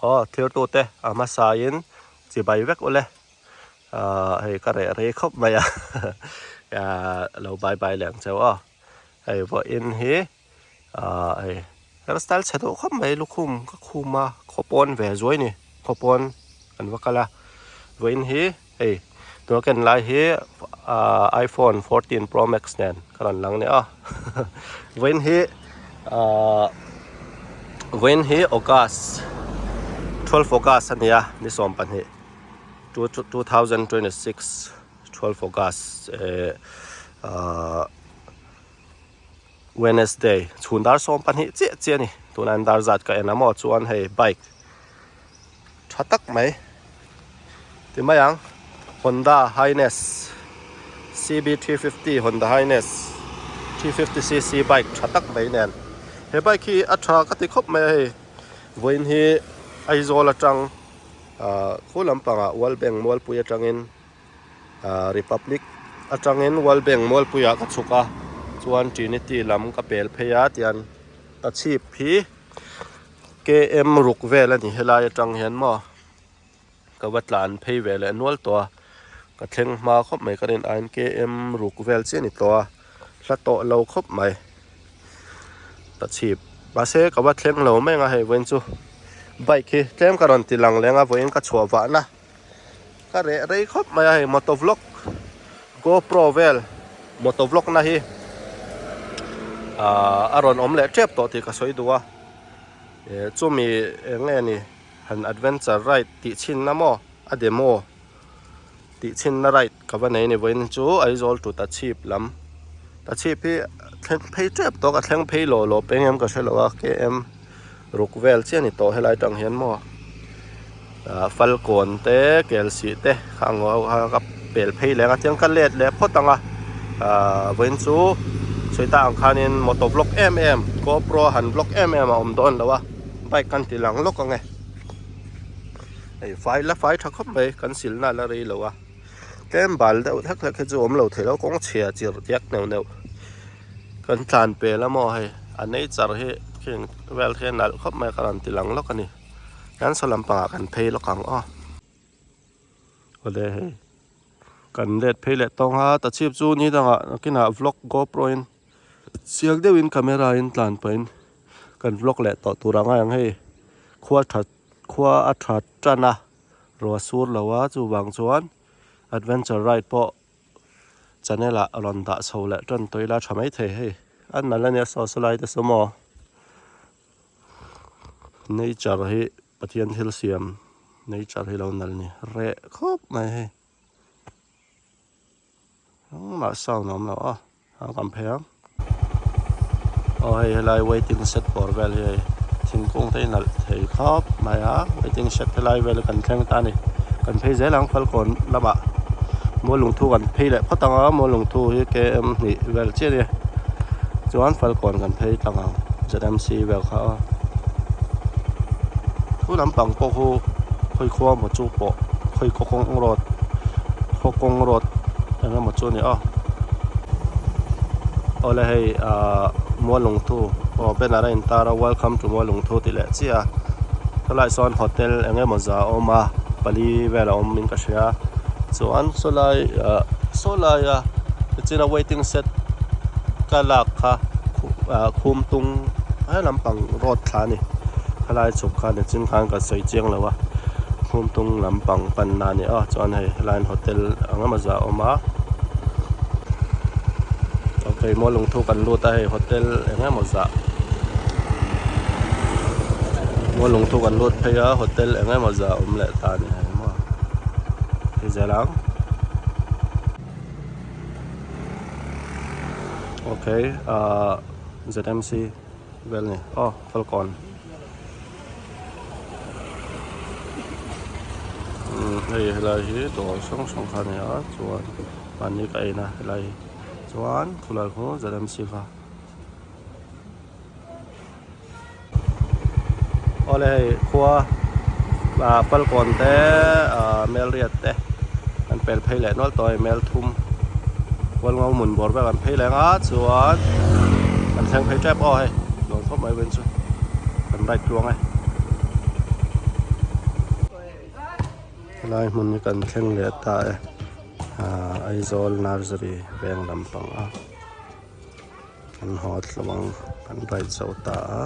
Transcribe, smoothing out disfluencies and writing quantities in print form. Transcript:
Aw thirtute a hmasain chibai vek ule ahh hei ka reh rei khawp mai a ahh lo bye bye leh ang cheu aw hei vawiin hi ahh hei hairstyle chhe duh khawp mai lukhum ka khum a khawpawn ve zuai ni khawpawn kan va kal a vawiin hi hei tuna ken lai hi ahh iphone 14 pro max nen ka rawn lang nia vawiin hi ahh vawiin hi august 12 august a nia ni 12 2026 12 august eh ahh Wednesday chhun dar 12 chiah chiah a ni tunah hian dar zat ka en a maw chuan hei bike tha tak mai ti mai ang Honda Highness CB350 Honda Highness 350cc bike tha tak mai nen he bike hi a tha ka ti khawp mai a hei vawiin hi Aizawl atang ah khu lampangah World Bank Mualpui atangin ah Republic atangin World Bank Mualpuiah ka chhuk a chuan Trinity lam ka pel phei a tian ka chhip hi. Km ruk vel a ni helai atang hian maw ka va tlan phei ve leh nual tawh a ka thleng hma khawp mai ka rin aiin km ruk vel chiah a ni tawh a hla tawh lo khawp mai ka chhip mahse ka va thleng lo mai ang a hei vawiin chu bike hi tlem ka rawn ti lang leng a vawiin ka chhuah vahna ka reh rei khawp mai a hei moto vlog gopro vel moto vlog na hi ahh a rawn awm leh tep tawh tih ka sawi duh a eh chumi eng nge ni han adventure ride tih chhin na maw a demo tih chhin na ride ka va nei ni vawiin chu Aizawl to Tachhip lam Tachhip hi thleng phei tep tawh ka thleng phei lawh lawh peng em ka hre lo a km ruk vel chiah a ni tawh helai tang hian maw ah falkawn te kelsih te kha ang ho kha ka pel phei leh ang a chuan ka let leh phawt ang a ah vawiin chu sawi tak ang khanin motor vlog em em gopro han vlog em em a awm dawn lo a bike kan ti lang lawk ang e hei fai la fai tha khawp mai kan silna la rei lo a tlem bal deuh hlek hlek hi chu awm lo thei lo kawng chhia chirh diak neuh neuh kan tlan pel a maw hei a nature hi khing vel khi a nalh khawp mai a ka rawn ti lang lawk a ni hian saw lampangah kan phei lawk ang aw awle hei kan let phei leh tawng a ta chhip chu ni dangah nakinah vlog gopro in chiang deuhin camera in tlan pahin kan vlog leh tawh tur ang a ang hei khua tha khua a tha tan a ruah sur lo a chuvang chuan adventure ride pawh channel ah rawn dah chho leh tan tawh ila tha mai thei hei a nalh ania saw saw lai te saw maw nature hi Pathian thil siam nature hi lo nalh a ni reh khawp mai hei engmah sound a awm lo a a kan phei ang aw hei helai waiting shed bawr vel hi hei thingkung te hi nalh thei khawp mai a waiting shed helai vel hi kan thleng ta a ni kan phei zel ang falkawn lamah muallungthu kan phei leh phawt ang a muallungthu hi km hnih vel chiah a ni chuan falkawn kan phei tlang ang zmc vel kha aw thu lampang pawh khu khawi khua maw chu pawh khawi khaw kawng road khaw kawng road eng emaw chu a ni a awle hei ahh Muallungthu aw banner a intar a welcome to Muallungthu tih leh chiah a helaiah sawn hotel eng emaw za a awm a pali vel a awm in ka hria chuan sawlai ah sawlaia tichina waiting shed ka lak kha ah khum tung he lampang road thla a ni helai chhuk kha nichin khan ka sawi chiang lo a khum tung lampang panna a ni a chuan hei helaiin hotel ang emaw zah a awm a okay maw lungthu kan lut a hei hotel eng emaw zah maw lungthu kan lut phei a hotel eng emaw zah a awm leh ta a ni hei maw hei zel ang okay ah Z_M_C vel a ni aw falkawn umm hei helai hi dawr hrang hrang kha a ni a chuan mahni ka en a helai hi chuan khulai khu Z_M_C kha awle hei khua ah falkawn te ah melriat te an pel phei leh nual tawh a hei mel thum hualngo hmun bawr vel an phei leh ang a chuan an thleng phei tep aw hei nuam khawp mai vawiin chu kan ride tluang e. Helai hmun hi kan thleng leh ta e ahh Aizawl nursery veng lampang a kan haw thlawh ang kan ride zo ta a.